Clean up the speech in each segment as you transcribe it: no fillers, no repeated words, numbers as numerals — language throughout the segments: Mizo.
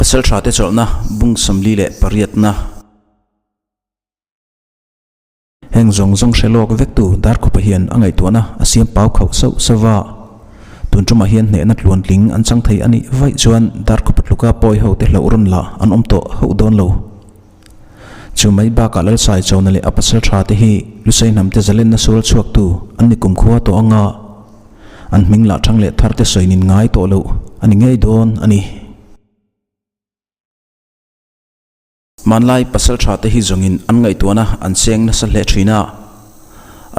Pasalṭhate chawlhna bung 48na. Heng zawng zawng hre lawk vektu Darkhupa hian a ngaihtuahna a siam pau khauh sauh sauh va. Tun tumah hian hnehna tluantling an chang thei a nih vaih chuan Darkhupa tluka pawi ho te hlauh rawn lah an awm tawh hauh dawn lo. Chu mai bakah Lalsai Chona leh a pasal tha te hi Lusei hnam te zalenna sual chhuaktu an ni kumkhua tawh anga an hming lah thang leh thar te sawinin ngai tawh loh a ni ngei dawn a ni. Hmanlai pasal tha te hi zawngin an ngaihtuahna an cheng nasa hle thin a,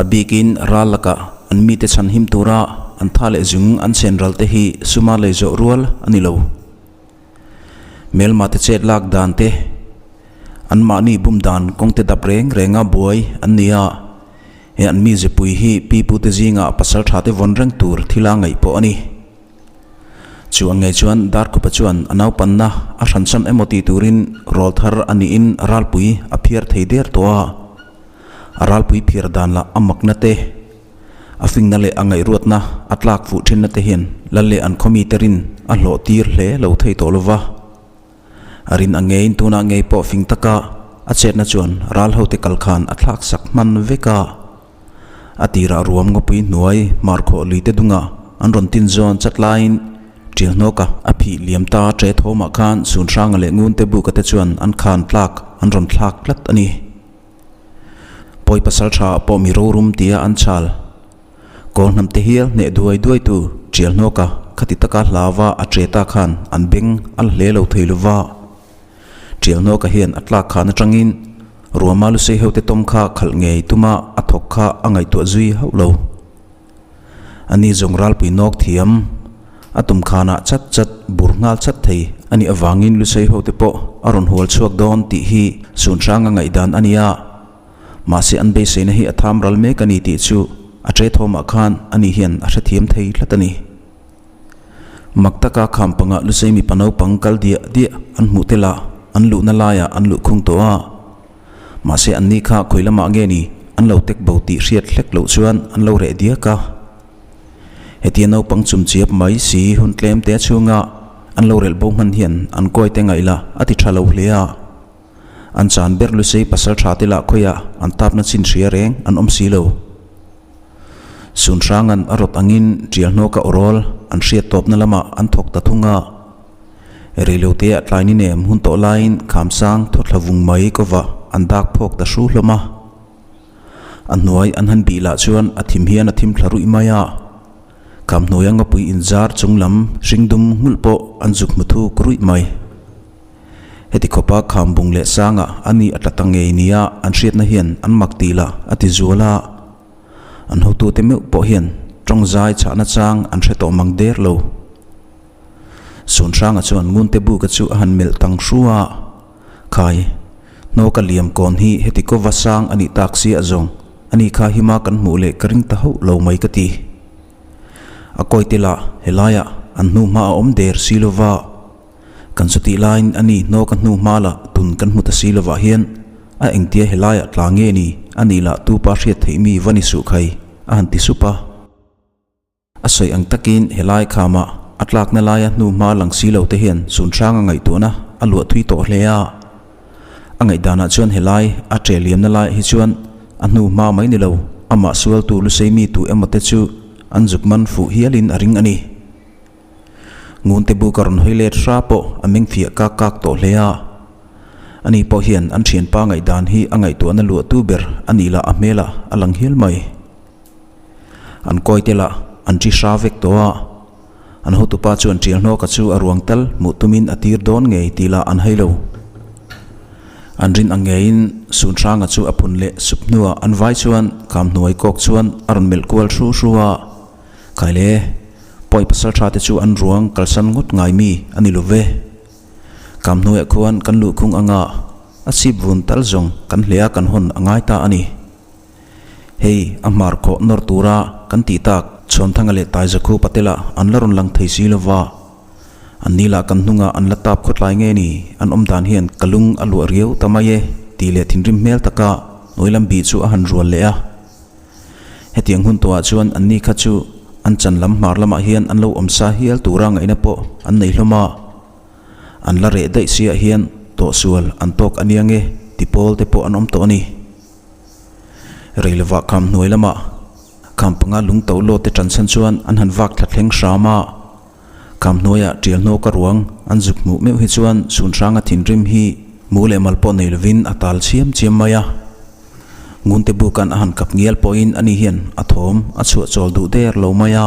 a bikin ral lakah an mite chhan him tura an tha leh zung an chen ral te hi suma lei zawh rual a ni lo. Hmelma te chet lak dan te, an mahni bum dan kawng te dap reng renga buai an ni a, he an mi zepui hi pipu te zingah pasal tha te vawn reng tur thila ngaih pawh a ni. Chu ang ngei chuan Darkhupa chuan a naupanna a hransan emaw tih turin rawl thar a niin ralpui a phiar thei der tawh a. A ralpui phiar dan lah a makna te, a fingna leh a ngaihruatna a tlak fuh thinna te hian lal leh an khawmi te rin a hlawh tir hle lo thei tawh lova. A rin ang ngeiin tunah ngei pawh fing taka a chetna chuan ral hote kal khan a thlak sak hman vek a. A tirah ruam ngawpui hnuai hmarkhawh lui te dungah an rawn tin zawn chat laiin Ṭial hnawka a phih liam ta ṭe thawmah khan Sunhranga leh Ngunte buka te chuan an khan tlak an rawn thlak tlat a ni. Pawi pasal ṭha pawh mi rorum tia an chhal. Kawl hnam te hial hneh duai duai tu Ṭial hnawka khati taka hlava a ṭe ta khan an beng a la hle lo thei lova. Ṭial hnawka hian a tlak khan aṭangin Ruama lusei hote tawm kha khalh ngei tuma a thawk kha a ngaihtuah zui hauh lo. Ani zawng ralpui nawk thiam a tum khanah chat chat bur nghal chat thei a nih avangin lusei hote pawh a rawn hual chhuak dawn tih hi Sunhranga ngaihdan a ni a. Mahse an beiseina hi a tham ral mek a ni tih chu a ṭe thawmah khan ani hian a hrethiam thei tlat a ni. Mak taka kham pangah Lusei mipa naupang kal diah diah an hmuh tel a, an luhna laiah an luh khung tawh a. Mahse an ni kha khawi lamah nge ni an lo tek bo tih hriat hlek loh chuan an lo reh diak a. Hetia naupang chum chiap mai si hun tlem te chhunga an lo relh bo hman hian an kawi te ngaih la a ti tha lo hle a. An chan ber Lusei pasal tha te lah khawiah an tapna chin hria reng an awm si lo. Sunhranga'n a rawt angin Ṭial hnawka awrawl an hriat tawpna lamah an thawk ta thung a. Reilote ah tlai ni nem hun tawh laiin Khamsang thawthla vung mai kawva an dak phawk ta hru hlawm a. A hnuai an han bih lah chuan a thim hian a thim thla ruih mai a. Kham hnuaia ngawpui inzar chung lam hring dum nghulh pawh an zuk hmu thuk ruih mai. Heti khawpa kham bung leh sangah a ni a tla ta ngei nia an hriatna hian an mak tih lah a ti zual a. An hotute meuh pawh hian tawng zai chhahna chang an hre tawh mang der lo. Sunhranga chuan Ngunte buka chu a han melh tang hru a, Khai, hnawka liam kawn hi heti kawva sang a nih tak sia zawng, ani kha hima kan hmuh leh ka ring ta hauh lo mai ka ti. A kawi te lah helaiah an hnu hma a awm der si lova, Kan chutih laiin a ni hnaw ka hnu hma lah tun kan hmu ta si lovah hian a engtia helaiah tla nge ni a nih lah tu pa hriat theih mi va ni suh khai a han ti sup a. A sawi ang takin helai khamah a tlakna laia hnu hma lang si lo te hian Sunhrang a ngaihtuahna a luah thui tawh hle a. A ngaihdanah chuan helai a ṭe liamna laiah hi chuan a hnu hma mai ni lo amah sualtu lusei mi tu emaw te chu an zuk man fuh hialin a ring a ni. Ngunte bu ka rawn hawi let hra pawh a meng fiah kak kak tawh hle a. Ani pawh hian an thianpa ngaihdan hi a ngaihtuahna luahtu ber a nih lah a hmelah a lang hial mai. An kawi te lah an ṭi hra vek tawh a. An hotupa chuan ṭial hnawka chu a ruang tal hmuh tumin a tir dawn ngei tih lah an hai lo. An rin ang ngeiin Sunhranga chu a phun leh sup hnuah an vai chuan Kamhnuai kawk chuan a rawn melh kual hru hru a. Khaile, pawi pasal tha te chu an ruang kalsan ngawt ngai mi a ni lo ve. Kam hnuaiah khuan kan luhkhung anga a chhip vun tal zawng kan hlea kan hawn a ngai ta a ni. Hei, a hmar khawh nawr tura kan tih tak Chhuanthanga leh Taizakhu Patela an la rawn lang thei si lo va. An ni lah kan hnungah an la tap khawtlai nge ni, an awm dan hian ka lung a luah riau ta mai e tih leh thinrim hmel taka hnuai lam bih chu a han rual leh a. Hetiang hun tawhah chuan anni kha chu an chan lam hmar lamah hian an lo awm sa hial tura ngaihna pawh an nei hlawm a. An la reh daih siah hian tawhsual an tawk a nia nge ti pawl te pawh an awm tawh a ni. Rei lovah kham hnuai lamah kham panga lung to lawt te ṭan chhan chuan an han vak thla thleng hram a. Kham hnuaiah ṭial hnawka ruang an zuk hmuh meuh hi chuan Sunhranga thinrim hi mu leh mal pawh nei lovin a tal chiam chiam mai a. Ngunte bukan a han kap ngial pawhin ani hian a thawm a chhuah chawl duh der lo mai a.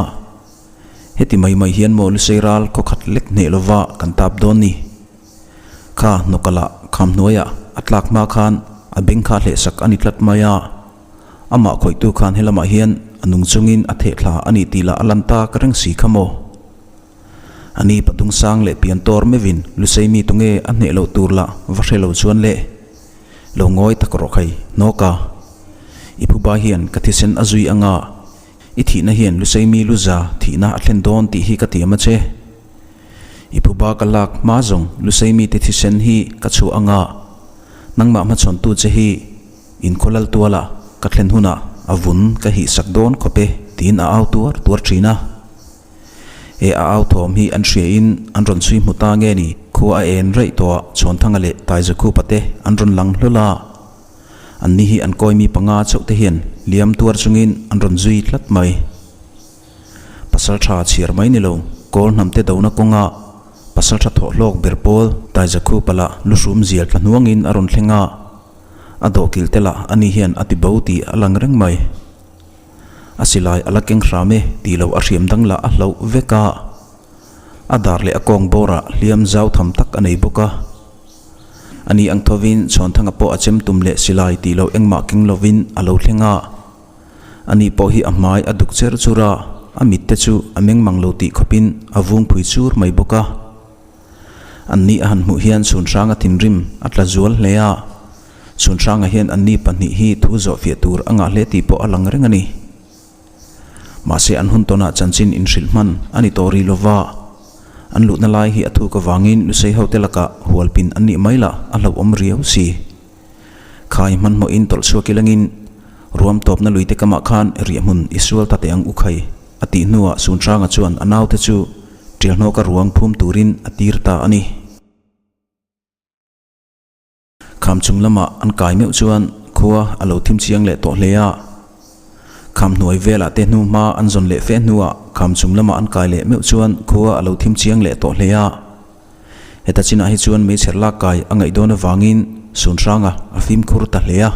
Heti mai mai hian maw Lusei ral khaw khat lek hneh lova kan tap dawn ni. Kha hnawkala kham hnuaiah a tlak hma khan a beng kha hlehsak a ni tlat mai a. Amah khawihtu khan helamah hian a nung chungin a thehthla a ni tih lah a lan tak reng si kha maw? A ni padung sang leh pian tawr meuhin Lusei mi tunge a hneh loh tur lah va hre lo chuan le. Lo ngawi tak rawh khai, hnawka. I phuba hian ka thisen a zui anga i thihna hian Lusei mi luza thihna a thlen dawn tih hi ka tiam a che. I phuba ka lak hma zawng Lusei mite thisen hi ka chhuah anga nangmah hmachhawntu che hi Inkhawlal tuala ka thlen hunah a vun ka hih sak dawn khawp e tiin a au tuar tuar thin a. He a au thawm hi an hria in an rawn chhui hmu ta nge ni khua a en raih tawh a Chhuanthanga leh Taizakhupa te an rawn lang hlawl a. An ni hi an kawi mi panga chauh te hian liam tuar chungin an rawn zui tlat mai. Pasaltha chhiar mai ni lo Kawl hnamte dona kawnga Pasaltha thawhhlawk ber pawl Taizakhupa lah luhrum zial tla hnuangin a rawn thleng a. A dawhkilh te lah ani hian a ti bo tih a lang reng mai. A silai a la keng hram e tih loh a hriam dang lah a hlauh vek a. A dar leh a kawng bawrah hliam zau tham tak a nei bawk a. Ani ang thovin Chhuanthanga pawh a chem tum leh silai tih loh engmah keng lovin a lo thleng a. Ani pawh hi a hmai a duk cher chur a, a mit te chu a meng mang lo tih khawpin a vung phui chur mai bawk a. An ni a han hmuh hian Chhunhranga thinrim a tla zual hle a, Chhunhranga hian an ni pahnih hi thu zawh fiah tur a ngah hle tih pawh a lang reng a ni. Mahse an hun tawnah chanchin inhrilh hman a ni tawh rih lova, an luhna lai hi a thuk avangin Lusei hote lakah hualpin an nih mai lah a hlauhawm riau si. Khai hmanhmawhin tawlh chhuak ilangin ruam tawpna luite kamah khan riahhmun i sual ta teh ang u khai a tih hnuah Sunhranga chuan a naute chu Ṭialhnawka ruang phum turin a tir ta a ni. Kham chung lamah an kai meuh chuan khua a lo thim chiang leh tawh hle a. Kham hnuai velah te hnu hma an zawn leh fe hnuah kham chung lamah an kai leh meuh chuan khua a lo thim chiang leh tawh hle a. Heta chinah hi chuan meichher lak kai a ngaih dawn avangin Sunhranga a fimkhur ta hle a.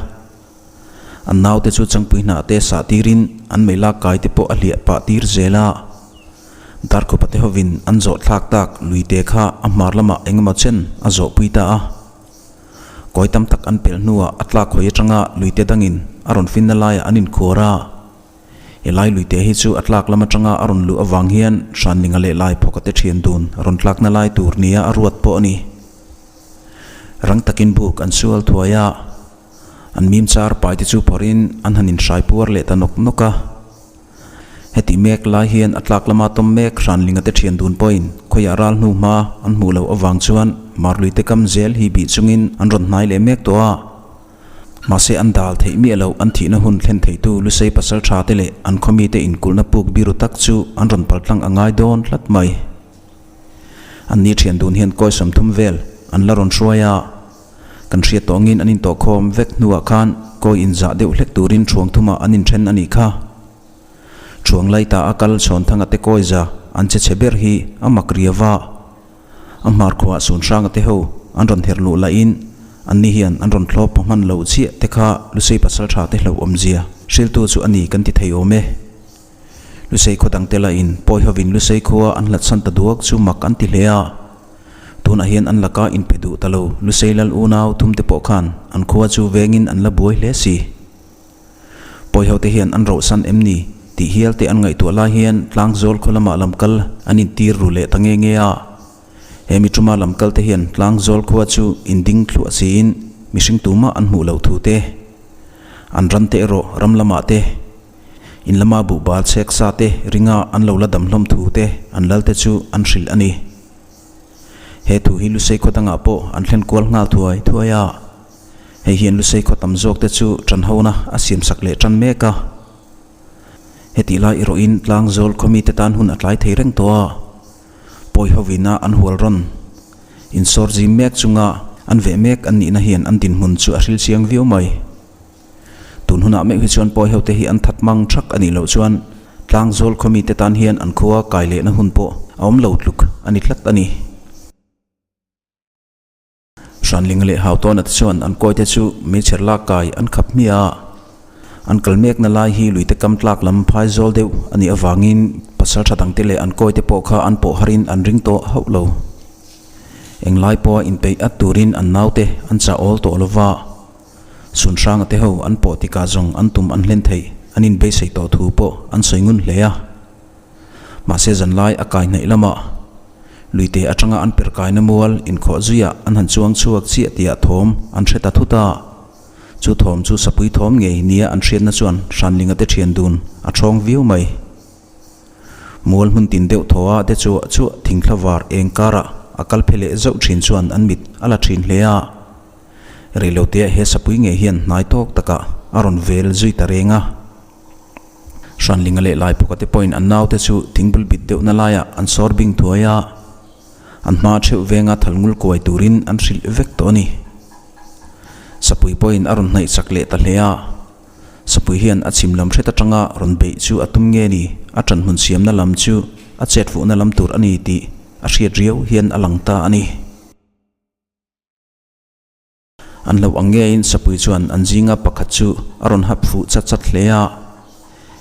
An naute chu changpui hnah te sah tirin an mei lak kai te pawh a hliah pah tir zel a. Darkhupa te hovin an zawh thlak tak lui te kha a hmar lamah engemaw chen a zawh pui ta a. Kawi tam tak an pelh hnuah a tlak hawi atanga lui te dangin a rawn finna laiah an inkhuar a. Helai luite hi chu a tlak lam atanga a rawn luh avang hian Hranlinga leh Laiphawka te thian dun rawn tlakna lai tur nia a ruat pawh a ni. Rang takin buk an sual thuai a, an mim char pai te chu phawrhin an han inhrai puar leh ta nawk nawk a. Heti mek lai hian a tlak lama tawm mek Hranlinga te thian dun pawhin khawiah ral hnu hma an hmuh loh avang chuan Marluite kam zel hi bih chungin an rawn hnai leh mek tawh a. Mahse an dal theih miah loh an thihna hun thlen theitu Lusei pasal tha te leh an khaw mite inkulhna puk biru tak chu an rawn paltlang a ngai dawn tlat mai. An ni thian dun hian kawi 30 vel an la rawn hruai a, kan hriat tawngin an intawhkhawm vek hnuah khan kawi inzah deuh hlek turin thuang thumah an inthen a nih kha. Thuang laita a kal Chhawnthanga te kawiza an che chhe ber hi a mak riau a. A hmar khuaah Sunhranga te ho an rawn herh luh lahin anni hian an rawn thlawp pha hman loh chiah te kha Lusei pasaltha te hlauh awmzia hriltu chu a ni kan ti thei awm e. Lusei khaw dangte lahin pawi hovin Lusei khua an hlatsan ta duak chu mak an ti hle a. Tunah hian an laka inpe duh ta lo Lusei lal unau thumte pawh khan an khua chu vengin an la buai hle si. Pawihote hian an rohsan em ni tih hial te an ngaihtuah lai hian Tlangzawl khaw lamah lamkal an intir ru leh ta nge nge a. He mi tuma lamkal te hian Tlangzawl khua chu inding thluah siin mihring tumah an hmuh loh thu te, an ran te erawh ram lamah te, in lama buhbal chhek sa te ringa an lo la dam hlawm thu te an lal te chu an hrilh a ni. He thu hi Lusei khaw dangah pawh an thlen kual nghal thuai thuai a. Hei hian Lusei khaw tam zawk te chu ṭanhona a siamsak leh ṭan mek a. Hetih lai erawhin Tlangzawl khaw mite tan hun a tlai thei reng tawh a, pawi hovina an hual rawn. Insawr zim mek chunga an veh mek an nihna hian an dinhmun chu a hril chiang viau mai. Tun hunah meuh hi chuan pawi hote hi an that mang thak a nih loh chuan Tlangzawl khaw mite tan hian an khua kai lehna hun pawh a awm lo tluk a ni tlat a ni. Hranlinga leh Hautawna te chuan an kawite chu meichher lak kai an khap hmiah a, an kal mekna lai hi luite kam tlak lam phai zawl deuh a nih avangin pasal tha dangte leh an kawite pawh kha an pawh harin an ring tawh hauh lo. Englai pawha inpeih at turin an naute an chah awl tawh lova, Sunhranga te ho an pawh tikah zawng an tum an hlen theih an inbeisei tawh thu pawh an sawi ngun hle a. Mahse zanlai a kai hnaih lamah luite atanga an per kaina mual inkhawh zuiah an han chuang chhuak chiah tihah thawm an hre ta thut a. Chu thawm chu sapui thawm ngei nia an hriatna chuan Hranlinga te thian dun a thawng viau mai. Mual hmun tin deuh thaw a te chuah chuah thingthla var eng karah a kal phe leh zauh thin chuan an mit a la thin hle a. Reiloteah he sapui ngei hian hnai tawk takah a rawn vel zui ta reng a. Hranlinga leh Laipawka te pawhin an naute chu thingbul bit deuhna laiah an sawr bing thuai a, an hma theuh venga thalngul kuai turin an hrilh vek tawh a ni. Sapui pawhin a rawn hnaih chak leh ta hle a, Sapui hian a chhim lam hret atanga rawn beih chu a tum nge ni, a ṭanhmun siamna lam chu a chet fuhna lam tur a ni tih a hriat riau hian a lang ta a ni. An hlauh ang ngeiin Sapui chuan an zinga pakhat chu a rawn hap fuh chat chat hle a.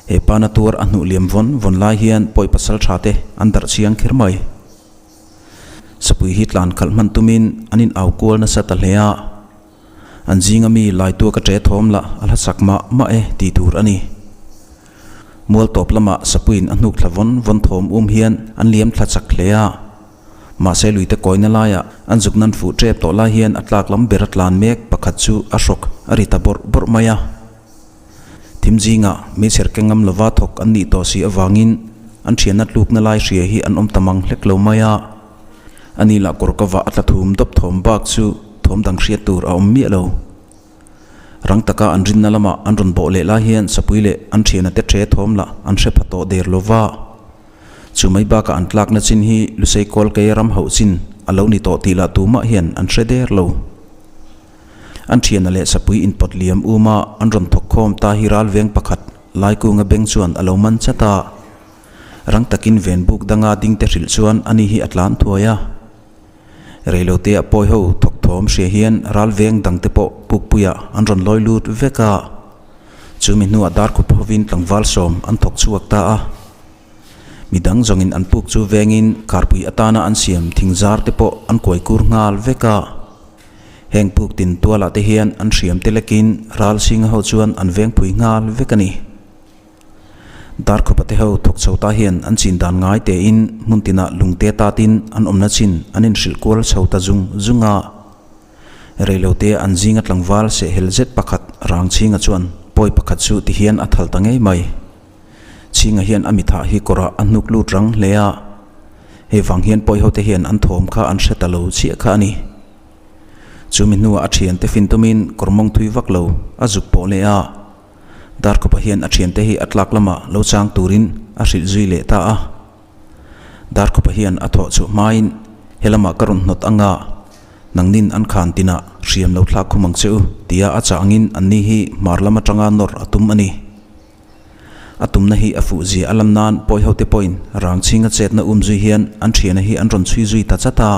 He pana tuar a hnuh liam vawn vawn lai hian pawi pasal tha te an darh chiang kher mai. Sapui hi tlan khalh hman tumin an in au kual nasa ta hle a. An zinga mi Laituaka ṭe thawm lah a hla chak mah mah e tih tur a ni. Mual tawp lamah Sapuiin a hnuk thla vawn vawn thawm um hian an liam thla chak hle a. Mahse luite kawina laiah an zuk nan fuh tep tawh lai hian a tlak lam ber a tlan mek pakhat chu a hrawk a ri ta bawrh bawrh mai a. Thim zingah meichher keng ngam lova thawk an nih tawh si avangin an thianna tlukna lai hria hi an awm ta mang hlek lo mai a. Ani lah kawr ka vah a tla thum dawp thawm bak chu thawm dang hriat tur a awm miah lo. Rang taka an rinna lamah an rawn bawh leh lai hian sapui leh an thiana te ṭhe thawm lah an hre pha tawh der lova. Chu mai bakah an tlakna chin hi Lusei kawl kei ram hauh chin a lo ni tawh tih lah tumah hian an hre der lo. An thiana leh sapui inpawt liam uma an rawn thawk khawm ta hi ral veng pakhat Laikunga beng chuan a lo man chat a. Rang takin ven buk danga dingte hrilh chuan ani hi a tlan thuai a. Reilote a pawi ho thawk thawm hria hian ral veng dangte pawh pukpuiah an rawn lawi lut vek a. Chumi hnuah darkhup hovin tlangval sawm an thawk chhuak ta a. Midang zawngin an puk chu vengin kharpui atana an siam thing zar te pawh an kuai kur nghal vek a. Heng puk tin tualah te hian an hriam te lekin ral singa ho chuan an vengpui nghal vek a ni. Darkhupa te ho thawk chho ta hian an chin dan ngai tein hmun tinah lungte tatin an awmna chin an inhrilh kual chho ta zung zung a. Reilote an zinga tlangval sehhel zet pakhat Rangchhinga chuan pawi pakhat chu ti hian a thal ta ngei mai. Chhinga hian a mithah hi kawrah a hnuk lut rang hle a, hei vang hian pawi hote hian an thawm kha an hre ta lo chiah kha a ni. Chumi hnuah a thiante fin tumin kawr mawng thui vak lo a zuk pawh leh a. Darkhupa hian a thiante hi a tlak lamah lo chang turin a hrilh zui leh ta a. Darkhupa hian a thawh chhuah hmain he lamah ka rawn hnawt anga nangnin an khan tinah hriam lo thlak khum ang che u tia a chah angin anni hi hmar lam atanga nawr a tum a ni. A tumna hi a fuh zia a lan nan pawi hote pawhin rangchhinga chetna um zui hian an thiana hi an rawn chhui zui ta chat a.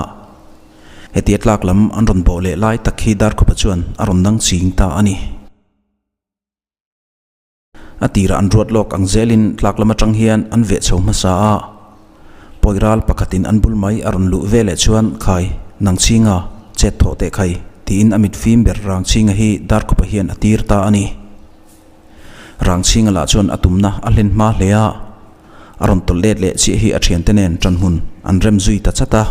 Hetia tlak lam an rawn bawh leh lai tak hi Darkhupa chuan a rawn nang ching ta a ni. A tirah an ruat lawk ang zelin tlak lam atang hian an veh chho hmasa a, pawi ral pakhatin an bul mai a rawn luh ve leh chuan Khai, nang chhinga, chet thawh teh khai, tiin a mit fim ber Rang chhinga hi Darkhupa hian a tir ta a ni. Rang chhinga lah chuan a tumna a hlen hma hle a, a rawn tawlh let leh chiah hi a thiante nen ṭanhmun an rem zui ta chat a.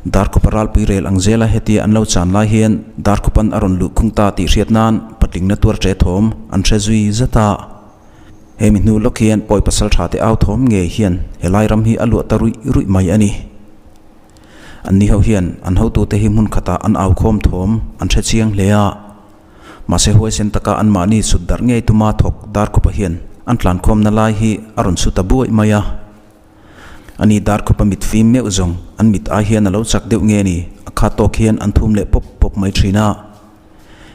Darkhupa ralpui rel ang zela hetia an lo chan lai hian Darkhupan a rawn luh khung ta tih hriat nan patlingna tuar ṭe thawm an hre zui zat a. He mi hnu lawk hian pawi pasal ṭha te au thawm ngei hian helai ram hi a luah ta ruih ruih mai a ni. Anni ho hian an hotute hi hmun khatah an au khawm thawm an hre chiang hle a. Mahse huaisen taka anmahni sut darh ngei tuma thawk Darkhupa hian an tlankhawmna lai hi a rawn su ta buaih mai a. Ani Darkhupa mit fim meuh zawng an mit ai hian a lo chak deuh nge ni, a kha tawk hian an thum leh pawp pawp mai thin a.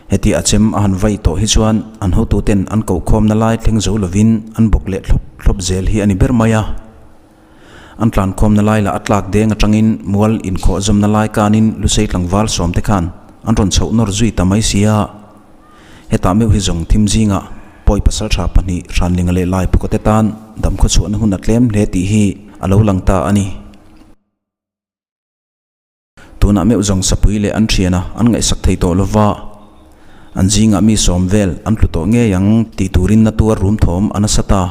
Heti a chem a han vai tawh hi chuan an hotuten an kohkhawmna lai thleng zo lovin an bawk leh thlawp thlawp zel hi a ni ber mai a. An tlankhawmna lai lah a tlak deng atangin mual inkhawh zawmna lai kanin Lusei tlangval sawmte khan an rawn chhoh nawr zui ta mai si a. Hetah meuh hi zawng thim zingah pawi pasaltha pahnih Hranlinga leh Laiphukate tan damkhaw chhuahna hun a tlem hle tih hi a lo lang ta a ni. Tunah meuh zawng sapui leh an thiana an ngaihsak thei tawh lova, an zingah mi sawm vel an tlu tawh ngei ang tih turin na tuar rum thawm a nasa ta.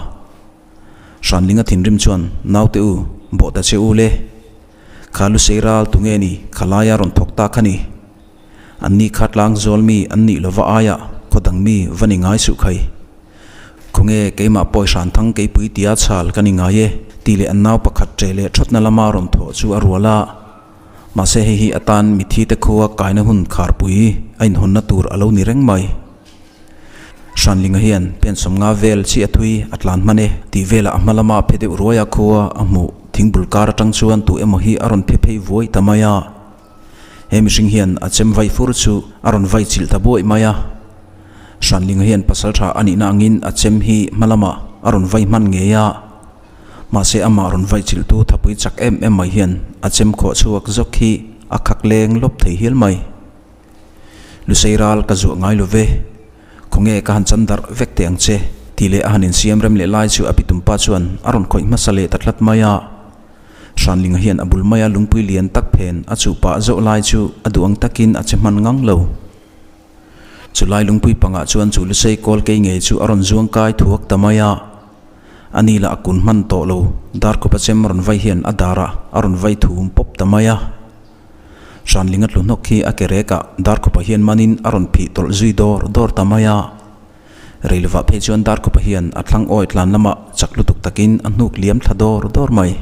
Hranlinga thinrim chuan, Naute u, bawh ta che u le. Kha Lusei ral tu nge ni, kha laia rawn thawk ta kha ni. An ni kha tlang zawl mi an nih lova aiah khaw dang mi va ni ngai suh khai. Khawnge keimah pawi hran thang keipui tia chhal ka ni ngai e tih leh an nau pakhat ṭe leh ṭhawtna lama rawn thawh chu a rual a. Mahse hei hi atan mithi te khua kaina hun kharpui a inhawnna tur a lo ni reng mai. Hranlinga hian pen sawmnga vel chi a thui a tlan hman e tih velah a hma lama phe deuh ruai a khua a hmuh thingbul kar atang chuan tu emaw hi a rawn phe phei vuai ta mai a. He mihring hian a chem vai fur chu a rawn vai chilh ta buaih mai a. Hranlinga hian pasal tha a nihna angin a chem hi hma lamah a rawn vai hman ngei a. Mahse amah rawn vai chilhtu thapui chak em em mai hian a chem khawh chhuak zawk hi a khak leng lawp thei hial mai. Lusei ral ka zuah ngai lo ve. Khawnge ka han chan darh vek teh ang che tih leh a han insiam rem leh lai chu a pitumpa chuan a rawn khawih hmasa leh ta tlat mai a. Hranlinga hian a bul maia lungpui lian tak phen a chuh pah zawh lai chu a duh ang takin a che hman ngang lo. Chulai lungpui pangah chuan chu Lusei kawl kei ngei chu a rawn zuang kai thuak ta mai a. A ni lah a kun hman tawh lo, Darkhupa chem rawn vai hian a darah a rawn vai thum pawp ta mai a. Hranlinga tlu hnawk hi a ke rekah Darkhupa hian manin a rawn phih tawlh zui dawr dawr ta mai a. Rei lovah phei chuan Darkhupa hian a thlang awi tlan lamah chak lutuk takin a hnuk liam thla dawr dawr mai.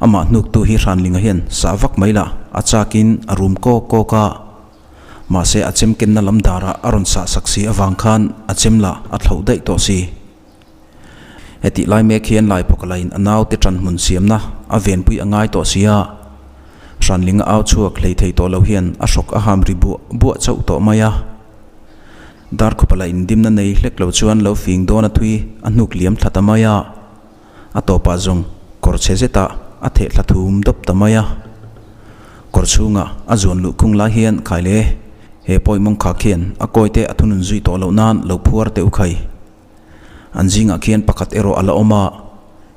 Amah hnuktu hi Hranlinga hian sah vak mai lah a chakin a rum kawk kawk a. Mahse a chem kenna lam darah a rawn sah sak si avang khan a chem lah a thloh daih tawh si. Hetih lai mek hian Laiphawka lain a naute ṭan hmun siamna a venpui a ngai tawh si a. Hranlinga au chhuak hlei thei tawh lo hian a hrawk a ham ri buah buah chauh tawh mai a. Darkhupa la indimna nei hlek lo chuan lo fing dawn a thui a hnuk liam thla ta mai a. A tawpah zawng kawr chhe zetah a theh thla thum dawp ta mai a. Kawr chhungah a zuan luh khung lai hian khai le, he pawi mawng khak hian a kawite a thunun zui tawh loh nan lo phuar teh u khai. An zingah khian pakhat erawh a la awm a,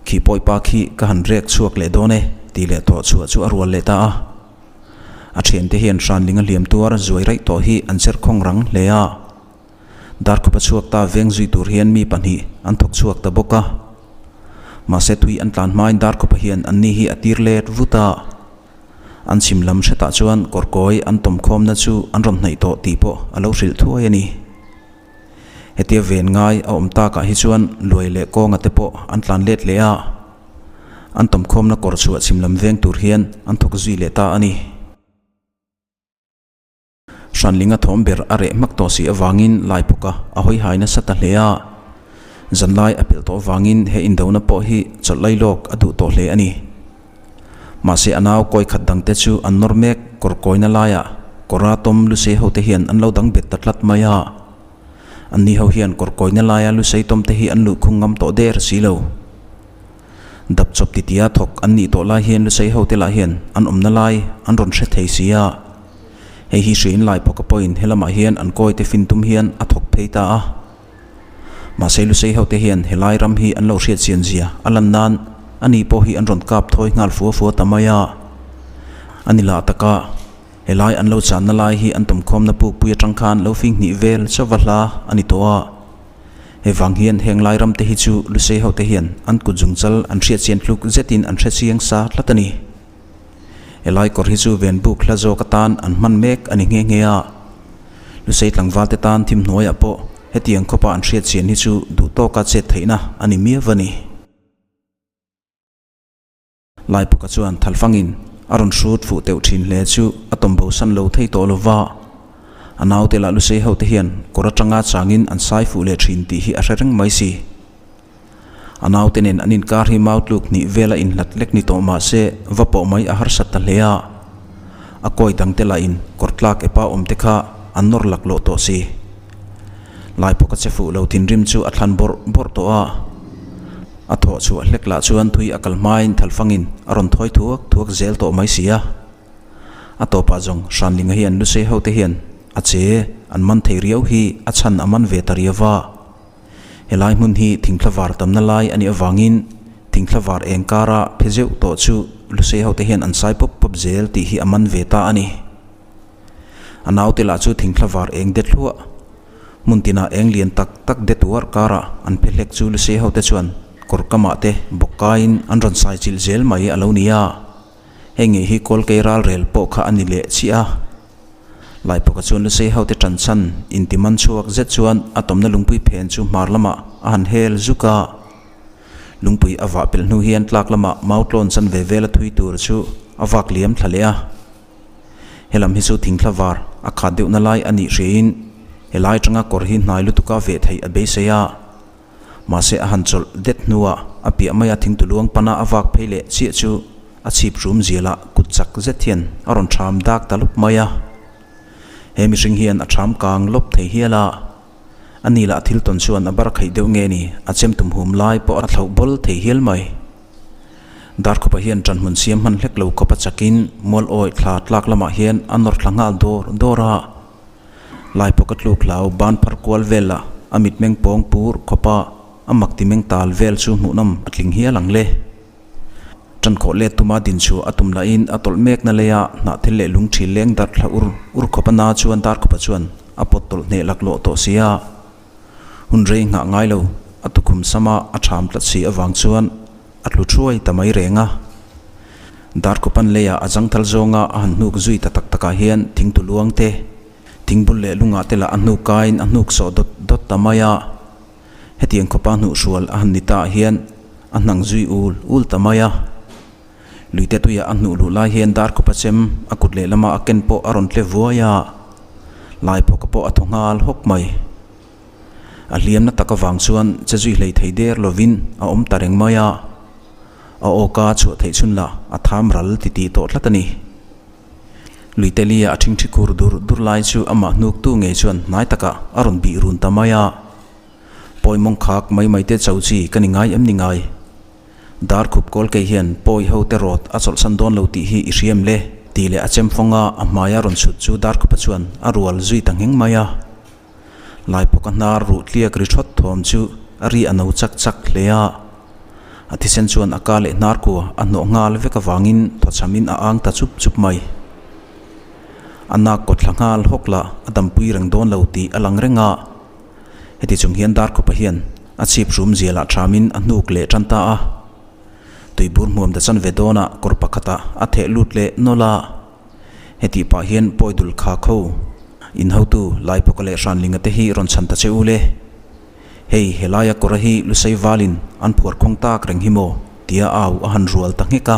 Khi pawipa khi ka han rek chhuak leh dawn e tih leh tawh chhuah chu a rual leh ta a. A thiante hian Hranlinga hliam tuar zuai raih tawh hi an cher khawng rang hle a. Darkhupa chhuak ta veng zui tur hian mi pahnih an thawk chhuak ta bawk a. Mahse tui an tlan hmain Darkhupa hian anni hi a tir let vut a. An chhim lam hretah chuan kawrkawi an tawmkhawmna chu an rawn hnaih tawh tih pawh a lo hrilh thuai a ni. Hetia ven ngai a awm takah hi chuan luai leh kawnga te pawh an tlan let leh a, an tawmkhawmna kawr chhuah chhim lam veng tur hian an thawk zui leh ta a ni. Hranlinga thawm ber a reh hmak tawh si avangin Laiphawka a hawi hai nasa ta hle a, zanlai a pelh tawh avangin he indona pawh hi chawlh lai lawk a duh tawh hle a ni. Mahse a nau kawi khat dangte chu an nawr mek kawr kawina laiah kawra tawm Lusei hote hian an lo dang bet ta tlat mai a. Anni ho hian kawr kawina laia Lusei tawmte hi an luhkhung ngam tawh der si lo. Dap chawp titia thawk an nih tawh lai hian Lusei hote lah hian an awmna lai an rawn hre thei si a. Hei hi hriin Laiphawka pawhin helamah hian an kawite fin tum hian a thawk phei ta a. Mahse Lusei hote hian helai ram hi an lo hriat chian zia a lan nan a ni pawh hi an rawn kap thawi nghal fua fua ta mai a. A ni lah taka helai an lo channa lai hi an tawmkhawmna pukpui atang khan lo fing hnih vel chauva hla a ni tawh a. Hei vang hian heng lai ram te hi chu Lusei hote hian an kut zungchal an hriat chian tluk zetin an hre chiang sa tlat a ni. Helai kawr hi chu venbuk hla zawk atan an hman mek a ni nghe nghe a. Lusei tlangval te tan thim hnuaiah pawh hetiang khawpa an hriat chian hi chu duh tawka chet theihna a ni miau a ni. Laipuka chuan thalfangin a rawn hrut fuh teuh thin hle chu a tawm bosan lo thei tawh lo va. A naute lah Lusei hote hian kawr atanga changin an sai fuh leh thin tih hi a hre reng mai si. A naute nen an inkar hi mau tluk hnih vela inhlat lek ni tawh mah se va pawh mai a harsat ta hle a. A kawi dangte lahin kawr tlak epa awm te kha an nawr laklawh tawh si. Laipawka che fuh lo thinrim chu a thlan bawrh bawrh tawh a. A thawh chhuah hlek lah chuan thui a kal hmain thalfangin a rawn thawi thuak thuak zel tawh mai si a. A tawpah zawng Hranlinga hian Lusei hote hian a che an man thei riau hi a chhan a man ve ta riau va. Helai hmun hi thingthla var tamna lai a nih avangin thingthla var eng kara phe zeuh tawh chu Lusei hote hian an sai pawp pawp zel tih hi a man ve ta a ni. A naute lah chu thingthla var eng det hluah. Hmun tinah eng lian tak tak det uar karah an phe hlek chu Lusei hote chuan kawr kamah te bawk kaiin an rawn sai chilh zel mai a lo ni a. Hei ngei hi Kawlkei ralrel pawh kha a ni leh chiah a. Laipawka chuan Lusei hote ṭan chhan inti man chhuak zet chuan a tawmna lungpui phen chu hmar lamah a han hel zuk a. Lungpui a vah pelh hnu hian tlak lamah mau tlawn chan ve vel a thui tur chu a vak liam thla leh a. Helam hi chu thingthla var a khat deuhna lai a nih hriain helai atanga kawr hi hnai lutuka veh theih a beisei a. Mahse a han chawlh det hnuah a piah maia thingtu luang pana a vak phei leh chiah chu a chhip rum zialah kut chak zet hian a rawn ṭham dak ta lawp mai a. He mihring hian a ṭham kang lawp thei hial a. A ni lah thil tawn chuan a bar khaih deuh nge ni a chem tum hum lai pawh a thlauh bawl thei hial mai. Darkhupa hian ṭanhmun siam hman hlek lo khawp a chakin mual awi thla tlak lamah hian a nawr thla nghal dawr dawr a. Laipawka tluk hlau ban phar kual vel ah a mitmeng pawng pur khawp a, a mak ti meng tal vel chu hmuhnawm a tling hial ang le. Ṭan khawh let tuma din chhuah a tum lahin a tawlh mekna leia hnah thil leh lung ṭhil leng darh thla ur ur khawp a na chuan dar khawpa chuan a pawt tawlh hneh laklawh tawh si a. Hun rei nghah ngai lo a tukhum sama a ṭham tlat si avang chuan a tlu thuai ta mai reng a. Darkhupan leiah a zangthal zawnga a han hnuk zui ta tak takah hian thingtu luang te, thingbul leh lungah te lah a hnuk kaiin a hnuk sawh dawt dawt ta mai a. Hetiang khawpa hnuhhrual a han ni ta ah hian a hnang zui ul ul ta mai a. Luite tuiah a hnuh luh lai hian Darkhupa chem a kut lehlama a ken pawh a rawn tle vuai a, Laiphawka pawh a thaw nghal hawk mai. A hliamna tak avang chuan che zui hlei thei der lovin a awm ta reng mai a, a awka chhuah theih chhun lah a tham ral ti tih tawh tlat a ni. Luitelia a ṭhingṭhi khur dur dur lai chu amah hnuktu ngei chuan hnai takah a rawn bih run ta mai a, Pawi mawng khak mai mai te cho chi ka ni ngai em ni ngai? Dar khup kawl kei hian pawi ho te rawt a chawlhsan dawn lo tih hi i hriam le tih leh a chem fawng a, a hmaia rawn chhut chu dar khupa chuan a rual zui ta ngheng mai a. Laipawka hnar ruh tliak ri thawt thawm chu a ri a no chak chak hle a. A thisen chuan a ka leh hnar kua a hnawh nghal vek avangin thawchhamin a ang ta chup chup mai. A nak kaw thla nghal hawk lah a dampui reng dawn lo tih a lang reng a. Heti chung hian Darkhupa hian a chhip hrum zialah thamin a hnuk leh tan ta a. Tuibur hmuam ta chanve dawnah kawr pakhatah a theh lut leh nawlh a. Hetih pah hian pawi dul kha kho in hotu Laiphawka leh Hranlinga te hi rawn chhan ta che u le. Hei helaia kawra hi Lusei valin an phuar khawng tak reng hi maw tia au a han rual ta nghek a.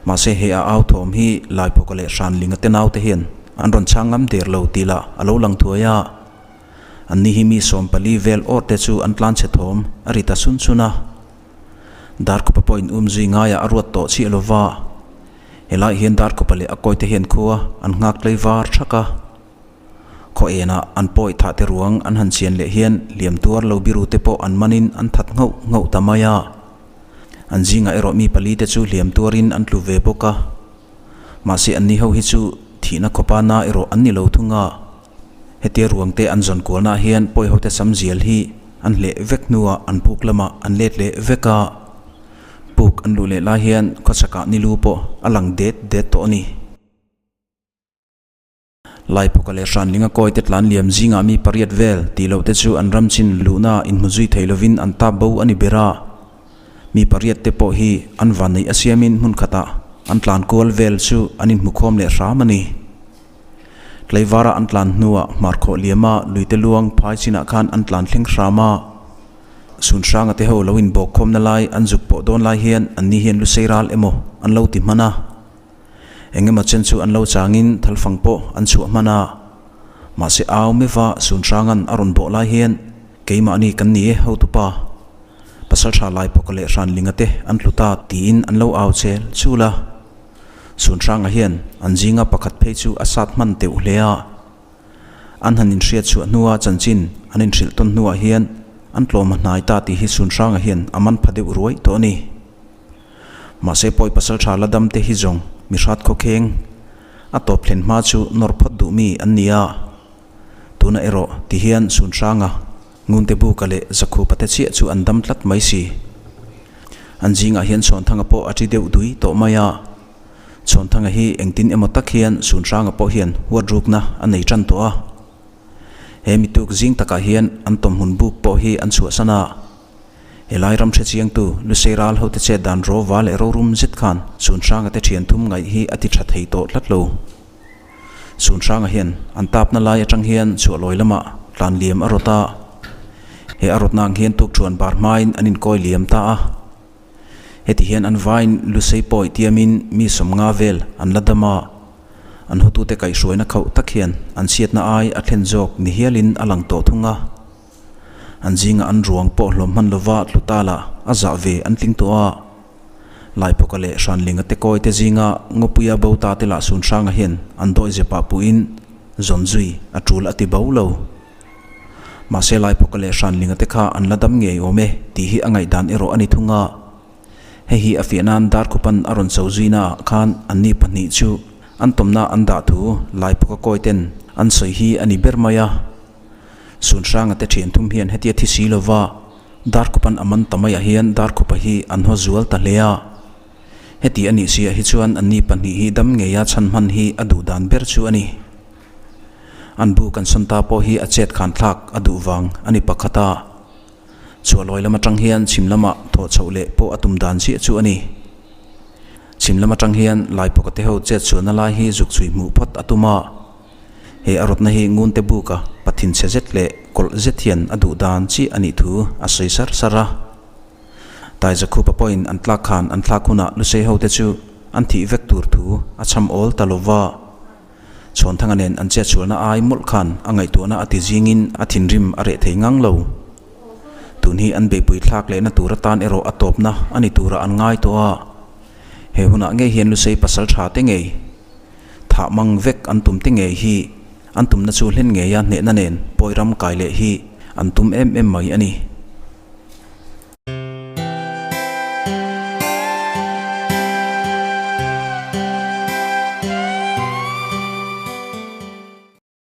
Mahse he a au thawm hi Laiphawka leh Hranlinga te naute hian an rawn chhang ngam der lo tih lah a lo lang thuai a. Anni hi mi 14 vel awr te chu an tlan chhe thawm a ri ta sun sun a. Darkhupa pawhin umzui ngaiah a ruat tawh chiah lova. Helai hian Darkhupa leh a kawite hian khua an nghak tlei var thak a. Khaw enah an pawi thah te ruang an han chian leh hian hliam tuar lo biru te pawh an manin an that nghauh nghauh ta mai a. An zingah erawh mi pali te chu hliam tuarin an tlu ve bawk a. Mahse anni ho hi chu thihna khawpa na erawh an ni lo thung a. Hetia ruang te an zawn kualnaah hian pawi hote sam zial hi an hleh vek hnuah an puk lamah an let leh vek a. Puk an luh leh lai hian khawchhakah ni lu pawh a lang det det tawh a ni. Laipawka leh Hranlinga kawite tlan liam zingah mi pariat vel tih loh te chu an ram chin luhna inhmu zui thei lovin an tap bo a ni ber a. Mi pariat te pawh hi an vanneih a siamin hmun khatah an tlan kual vel chu an inhmukhawm leh hram a ni. Tleivara an tlan hnuah hmarkhawh liama luite luang phai chinah khan an tlan thleng hram a. Sun hranga te ho lo inbawk khawmna lai an zuk pawh dawn lai hian anni hian lusei ral emaw an lo ti hman a. Eng emaw chen chu an lo changin thalfang pawh an chhuah hman a. Mahse au meva sun hrangan a rawn bawh lai hian keimahni kan ni e hotupa. Pasalṭha Laipawka leh Hranlinga te an tlu ta tiin an lo au chel chul a. Chhunhranga hian an zinga pakhat phei chu a sat hman teuh hle a. An han inhriat chhuah hnua chanchin an inhrilh tawn hnuah hian an tlawm a hnai ta tih hi Chhunhranga hian a man pha deuh ruai tawh a ni. Mahse pawi pasalṭha la dam te hi zawng mi hrat khawkheng a tawp thlen hma chu nawr phawt duh mi an ni a. Tuna erawh ti hian Chhunhranga Ngunte Buka leh Zakhupa te chiah chu an dam tlat mai si. An zingah hian Chhawnthanga pawh a ṭi deuh dui tawh mai a. Chhawnthanga hi engtin emaw tak hian Sunhranga pawh hian huat rukna a nei ṭan tawh a. He mituk zing takah hian an tawmhmun buk pawh hi an chhuahsan a. Helai ram hre chiangtu Lusei ral hote chet dan rawva leh rorum zet khan Sunhranga te ṭhian thum ngaih hi a ti ṭha thei tawh tlat lo. Sunhranga hian an tapna lai atang hian chhuahlawi lamah tlan liam a rawt a. He a rawtna ang hian tukṭhuan bar hmain an inkawi liam ta a. Heti hian an vaiin Lusei pawi tiamin mi sawmnga vel an la dam a, an hotute kaihhruaina khauh tak hian an chhiatna ai a thlen zawk ni hialin a lang tawh thung a. An zingah an ruang pawh hlawm hman lova tlu ta lah a zah ve an tling tawh a. Laipawka leh Hranlinga te kawi te zinga Ngawpuia bo ta te lah Sunhranga hian an dawi zepah puhin zawn zui a tul a ti bo lo. Mahse Laipawka leh Hranlinga te kha an la dam ngei awm e tih hi a ngaihdan erawh a ni thung a. Hei hi a fiah nan Darkhupan a rawn cho zuina ah khan anni pahnih chu an tawmna an dah thu Laipawka kawi ten an sawi hi a ni ber mai a. Sunhranga te thian thum hian hetia thi si lova Darkhupan a man ta maiah hian Darkhupa hi an haw zual ta hle a. Heti a nih siah hi chuan anni pahnih hi dam ngeia chhan hman hi a duh dan ber chu a ni. An bu kan sawn ta pawh hi a chet khan thlak a duh vang a ni pakhat a. Chhuahlawi lam atang hian chhim lamah thawh chhoh leh pawh a tum dan chiah chu a ni. Chhim lam atang hian Laipawka te ho chet chhuahna lai hi zuk chhui hmuh phawt a tum a. He a rawtna hi Ngunte buka pathin chhe zet leh kawlh zet hian a duh dan chiah a nih thu a sawi sar sar a. Taizakhupa pawhin an tlak khan an thlak hunah Lusei hote chu an thih vek tur thu a chham awl ta lova. Chhawnthanga nen an chetsualna ai mawlh khan a ngaihtuahna a ti zingin a thinrim a reh thei ngang lo. Tun hi an beihpui thlak lehna tur atan erawh a tawpna a ni turah an ngai tawh a. He hunah ngei hian Lusei pasal tha te ngei Thah mang vek an tum te ngei hi an tumna chu hlen ngeia hnehna nen pawi ram kai leh hi an tum em em mai a ni.